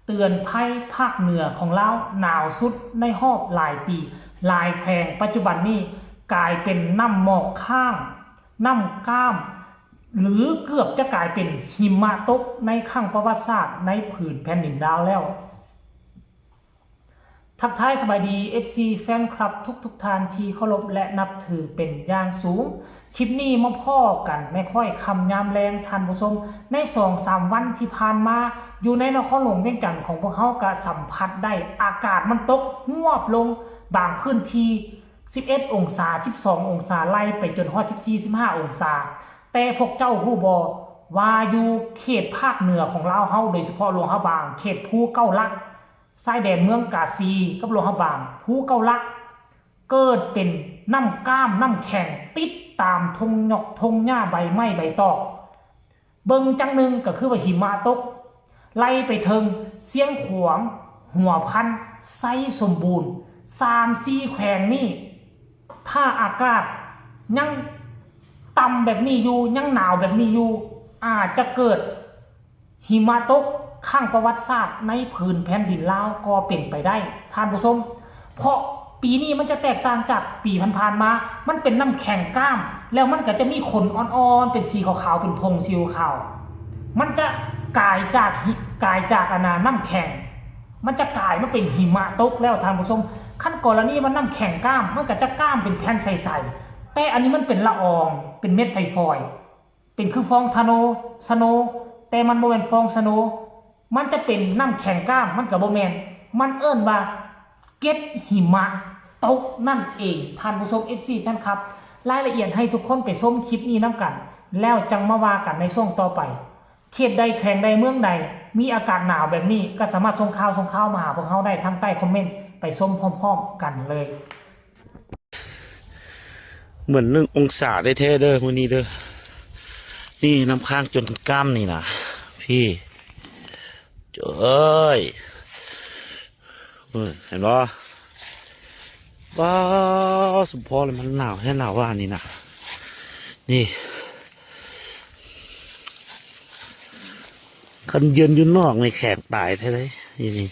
ເຕືອນໄພພາກເໜືອຂອງລາວ ໜາວສຸດໃນຮອບຫຼາຍປີ, ຫຼາຍແຂວງປັດຈຸບັນນີ້ກາຍເປັນນ້ຳໝອກຄ້າງ, ນ້ຳກ້າມ ຫຼື ເກືອບຈະກາຍເປັນຫິມະຕົກໃນຄັ້ງປະຫວັດສາດໃນຜືນແຜ່ນດິນລາວແລ້ວ. ທັກທາຍສະບາຍດີ ເອັຟຊີ ແຟນຄລັບທຸກໆທ່ານທີ່ເຄົາລົບ ແລະ ນັບຖືເປັນຢ່າງສູງ. ຄລິບນີ້ມາພໍ້ກັນໃນຄ້ອຍຄ່ຳຍາມແລງ ທ່ານຜູ້ຊົມ. ໃນສອງສາມວັນທີ່ຜ່ານມາ ຢູ່ໃນນະຄອນຫຼວງວຽງຈັນຂອງພວກເຮົາກະສຳຜັດໄດ້ ອາກາດມັນຕົກຮວບລົງ ບາງພື້ນທີ່ສິບເອັດອົງສາ, ສິບສອງອົງສາ, ໄລ່ໄປຈົນຮອດສິບສີ່ ສິບຫ້າອົງສາ. ແຕ່ພວກເຈົ້າຮູ້ບໍ່ວ່າຢູ່ເຂດພາກເໜືອຂອງລາວເຮົາ, ໂດຍສະເພາະຫຼວງພະບາງ, ເຂດພູເກົ້າຫຼັກ, ຊາຍແດນເມືອງກາສີກັບຫຼວງພະບາງ, ພູເກົ້າຫຼັກ ເກີດເປັນນ້ຳກ້າມນ້ຳແຂງຕິດຕາມທົ່ງຫຍ້ອມທົ່ງຫຍ້າ ໃບໄມ້ໃບຕອກ. ເບິ່ງຈັ່ງໜຶ່ງກໍຄືວ່າຫິມະຕົກ ໄລ່ໄປເຖິງຊຽງຂວາງ, ຫົວພັນ, ໄຊສົມບູນ, ສາມສີ່ແຂວງນີ້ ຖ້າອາກາດຍັງຕ່ຳແບບນີ້ຢູ່, ຍັງໜາວແບບນີ້ຢູ່, ອາດຈະເກີດ ຫິມະຕົກຄັ້ງປະຫວັດສາດໃນຜືນແຜ່ນດິນລາວກໍເປັນໄປໄດ້ ທ່ານຜູ້ຊົມ. ເພາະປີນີ້ມັນຈະແຕກຕ່າງຈາກປີຜ່ານໆມາ, ມັນເປັນນ້ຳແຂງກ້າມ ແລ້ວມັນກໍຈະມີຂົນອ່ອນໆ ເປັນສີຂາວໆ ເປັນຜົງສີຂາວ. ມັນຈະກາຍຈາກ ກາຍຈາກ ອັນນ່າ ນ້ຳແຂງ, ມັນຈະກາຍມາເປັນຫິມະຕົກແລ້ວ ທ່ານຜູ້ຊົມ. ຄັນກໍລະນີວ່ານ້ຳແຂງກ້າມ ມັນກໍຈະກ້າມເປັນແຜ່ນໃສໆ, ແຕ່ອັນນີ້ມັນເປັນລະອອງ ເປັນເມັດໄຟຟອຍ. ເປັນຄືຟອງທະໂນ ສະໂນ ແຕ່ມັນບໍ່ແມ່ນຟອງສະໂນ, ມັນຈະເປັນນ້ຳແຂງກ້າມ ມັນກໍບໍ່ແມ່ນ, ມັນເອີ້ນວ່າເກັດຫິມະຕົກນັ້ນເອງ ທ່ານຜູ້ຊົມ ເອັຟຊີ ແຟນຄລັບ. ລາຍລະອຽດໃຫ້ທຸກຄົນໄປຊົມຄລິບນີ້ນຳກັນ ແລ້ວຈັ່ງມາວ່າກັນໃນຊ່ວງຕໍ່ໄປ. ເຂດໃດ ແຂວງໃດ ເມືອງໃດ ມີອາກາດໜາວແບບນີ້ ກໍສາມາດສົ່ງຂ່າວ ສົ່ງຂ່າວມາຫາພວກເຮົາໄດ້ທາງໃຕ້ຄອມເມັນ ໄປຊົມພ້ອມໆກັນເລີຍ. ເໝືອນໜຶ່ງອົງສາແທ້ໆເດີ ມື້ນີ້ເດີ. ນີ້ນ້ຳຄ້າງຈົນກ້າມນີ້ນະ ພີ່ ເອີຍ ເຫັນບໍ່? ວ້າ ສົມພໍເລີຍ ມັນໜາວແທ້ໜາວວ່ານີ້ນະ. ນີ້ ຄັນເຢັນຢູ່ນອກນີ້ແຂງຕາຍແທ້ເລີຍ ນີ້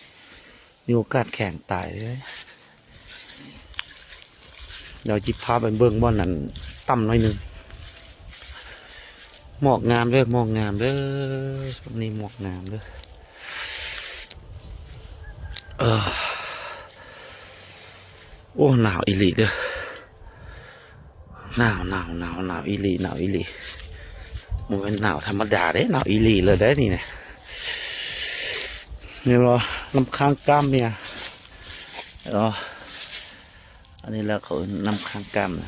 ມີໂອກາດແຂງຕາຍເລີຍ. ດຽວຈິພາໄປເບິ່ງບ່ອນນັ້ນຕ່ຳໜ້ອຍໜຶ່ງ. ໝອກງາມເດີ ໝອກງາມເດີ ຊ່ວງນີ້ໝອກງາມເດີ. ເອີ ໂອ້ ໜາວອີ່ຫຼີເດີ. ໜາວ ໜາວ ໜາວ ໜາວອີ່ຫຼີ ໜາວອີ່ຫຼີ. ບໍ່ແມ່ນໜາວທຳມະດາເດ້ ໜາວອີ່ຫຼີເລີຍເດ້ນີ້ນະ. ເຫັນບໍ່? ນ້ຳຄ້າງກ້າມເນຍ ເຫັນບໍ່? ອັນນີ້ແຫຼະເຂົາເອີ້ນນ້ຳຄ້າງກ້າມນະ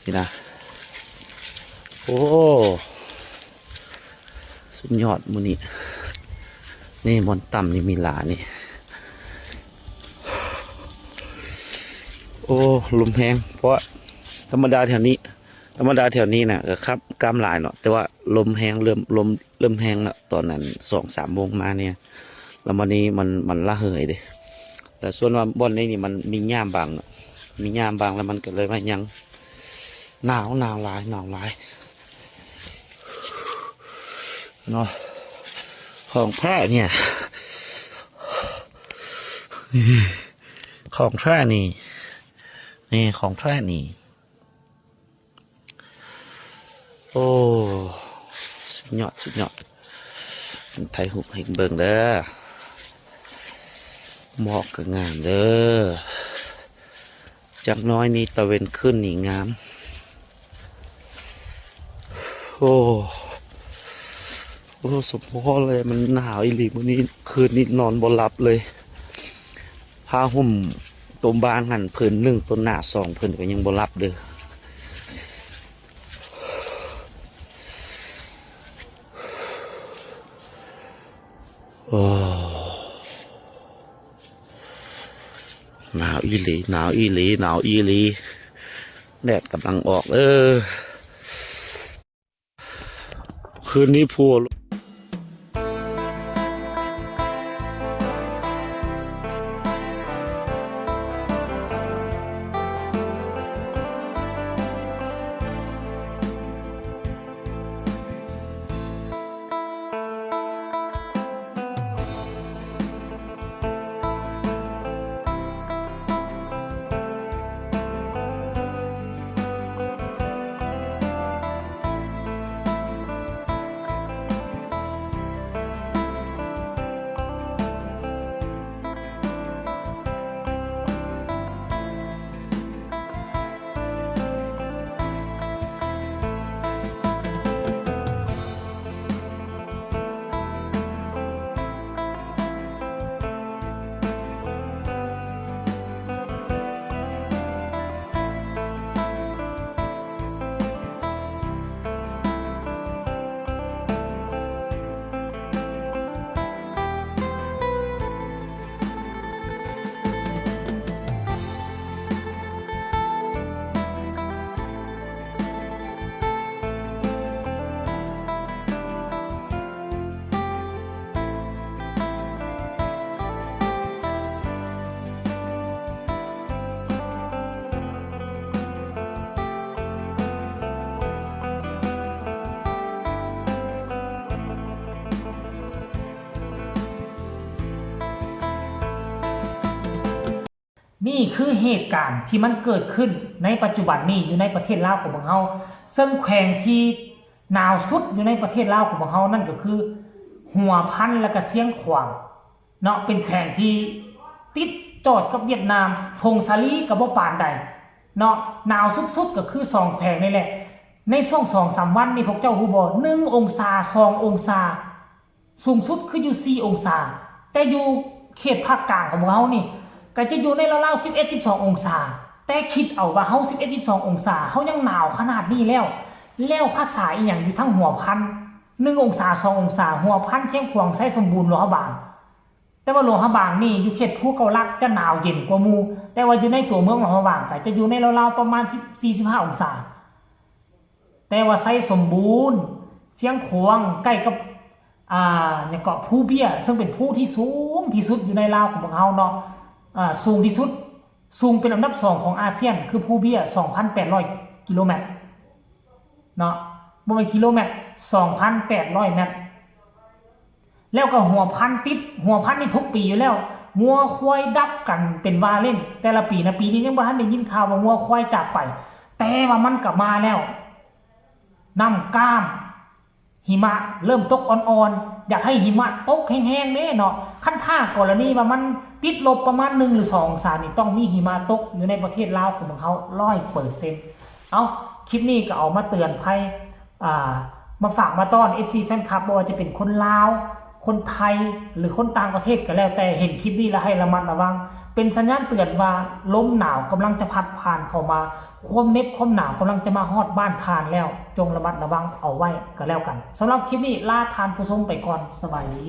ນີ້ນະ. ໂອ້ ສຸດຍອດມື້ນີ້. ນີ້ບ່ອນຕ່ຳນີ້ມີຫຼາຍນີ້. ໂອ້ ລົມແຮງ ເພາະວ່າທຳມະດາແຖວນີ້ ທຳມະດາແຖວນີ້ນະກໍຂັບກ້າມຫຼາຍເນາະ ແຕ່ວ່າລົມແຮງ ເລີ່ມ ລົມເລີ່ມແຮງແລ້ວ. ຕອນນັ້ນສອງສາມໂມງມານີ້ ແລ້ວມື້ນີ້ມັນ ມັນລະເຫີຍເດ້. ແລ້ວສ່ວນວ່າບ່ອນນີ້ນີ້ມັນມີຫຍ້າບາງເນາະ ມີຫຍ້າບາງ ແລ້ວມັນກໍເລີຍວ່າຍັງ ໜາວ ໜາວຫຼາຍ ໜາວຫຼາຍເນາະ. ຂອງແທ້ເນຍ ຂອງແທ້ນີ້ ນີ້ຂອງແທ້ນີ້. ໂອ້ ສຸດຍອດ ສຸດຍອດ. ຖ່າຍຮູບໃຫ້ເບິ່ງເດີ. ໝອກກໍງາມເດີ. ຈັກໜ້ອຍນີ້ຕາເວັນຂຶ້ນນີ້ງາມ. ໂອ້ ໂອ້ ສົມພໍເລີຍ ມັນໜາວອີ່ຫຼີມື້ນີ້. ຄືນນີ້ນອນບໍ່ຫຼັບເລີຍ. ຜ້າຫົ່ມໂຕບາງຫັ້ນຜືນໜຶ່ງ ໂຕໜາສອງຜືນກໍຍັງບໍ່ຫຼັບເດີ. ໂອ້ ໜາວອີ່ຫຼີ ໜາວອີ່ຫຼີ ໜາວອີ່ຫຼີ. ແດດກຳລັງອອກເດີ. ຄືນນີ້ຜົວ ນີ້ຄືເຫດການທີ່ມັນເກີດຂຶ້ນໃນປັດຈຸບັນນີ້ຢູ່ໃນປະເທດລາວຂອງພວກເຮົາ, ເຊິ່ງແຂວງທີ່ໜາວສຸດຢູ່ໃນປະເທດລາວຂອງພວກເຮົານັ້ນກໍຄືຫົວພັນ ແລະກະຊຽງຂວາງເນາະ, ເປັນແຂວງທີ່ຕິດຈອດກັບຫວຽດນາມ. ຜົງສາລີກໍບໍ່ປານໃດເນາະ, ໜາວສຸດໆກໍຄືສອງແຂວງນີ້ແຫຼະ. ໃນຊ່ວງສອງສາມວັນນີ້ ພວກເຈົ້າຮູ້ບໍ່? ໜຶ່ງອົງສາ, ສອງອົງສາ, ສູງສຸດຄືຢູ່ສີ່ອົງສາ. ແຕ່ຢູ່ເຂດພາກກາງຂອງພວກເຮົານີ້ ກໍຈະຢູ່ໃນລາວໆສິບເອັດ ສິບສອງອົງສາ. ແຕ່ຄິດເອົາວ່າເຮົາສິບເອັດ ສິບສອງອົງສາ ເຮົາຍັງໜາວຂະໜາດນີ້ແລ້ວ, ແລ້ວພາສາອີ່ຫຍັງຢູ່ທາງຫົວພັນ ໜຶ່ງອົງສາ, ສອງອົງສາ, ຫົວພັນ, ຊຽງຂວາງ, ໄຊສົມບູນ, ຫຼວງພະບາງ. ແຕ່ວ່າຫຼວງພະບາງນີ້ຢູ່ເຂດພູເກົ້າຫຼັກຈະໜາວເຢັນກວ່າໝູ່, ແຕ່ວ່າຢູ່ໃນຕົວເມືອງຫຼວງພະບາງກໍຈະຢູ່ໃນລາວໆປະມານສິບ ສີ່ ສິບຫ້າອົງສາ. ແຕ່ວ່າໄຊສົມບູນ, ຊຽງຂວາງ ໃກ້ກັບ ອ່າ ຫຍັງເກາະ ພູເບ້ຍ ເຊິ່ງເປັນພູທີ່ສູງທີ່ສຸດຢູ່ໃນລາວຂອງພວກເຮົາເນາະ, ອາ ສູງທີ່ສຸດ, ສູງເປັນອັນດັບສອງຂອງອາຊຽນ ຄືພູເບ້ຍ ສອງພັນແປດຮ້ອຍກິໂລແມັດເນາະ, ບໍ່ແມ່ນກິໂລແມັດ, ສອງພັນແປດຮ້ອຍແມັດ. ແລ້ວກໍຫົວພັນຕິດ, ຫົວພັນນີ້ທຸກປີຢູ່ແລ້ວ, ງົວຄວາຍດັບກັນເປັນວ່າເລ່ນແຕ່ລະປີນະ. ປີນີ້ຍັງບໍ່ທັນໄດ້ຍິນຂ່າວວ່າງົວຄວາຍຈາກໄປ, ແຕ່ວ່າມັນກໍມາແລ້ວ. ນ້ຳກ້າມ, ຫິມະເລີ່ມຕົກອ່ອນໆ, ຢາກໃຫ້ຫິມະຕົກແຮງໆເດ້ເນາະ. ຄັນຖ້າກໍລະນີວ່າມັນຕິດລົບປະມານໜຶ່ງ ຫຼື ສອງອົງສານີ້ ຕ້ອງມີຫິມະຕົກຢູ່ໃນປະເທດລາວຂອງພວກເຮົາຮ້ອຍເປີເຊັນ. ເອົ້າ, ຄລິບນີ້ກໍເອົາມາເຕືອນໄພ ອ່າ ມາຝາກມາຕ້ອນ ເອັຟຊີ ແຟນຄລັບ, ບໍ່ວ່າຈະເປັນຄົນລາວ, ຄົນໄທ ຫຼື ຄົນຕ່າງປະເທດກໍແລ້ວແຕ່, ເຫັນຄລິບນີ້ແລ້ວໃຫ້ລະມັດລະວັງ. ເປັນສັນຍານເຕືອນວ່າລົມໜາວກຳລັງຈະພັດຜ່ານເຂົ້າມາ, ຄວາມເໜັບຄວາມໜາວກຳລັງຈະມາຮອດບ້ານທ່ານແລ້ວ, ຈົ່ງລະມັດລະວັງເອົາໄວ້ກໍແລ້ວກັນ. ສຳລັບຄລິບນີ້ລາທ່ານຜູ້ຊົມໄປກ່ອນ, ສະບາຍດີ.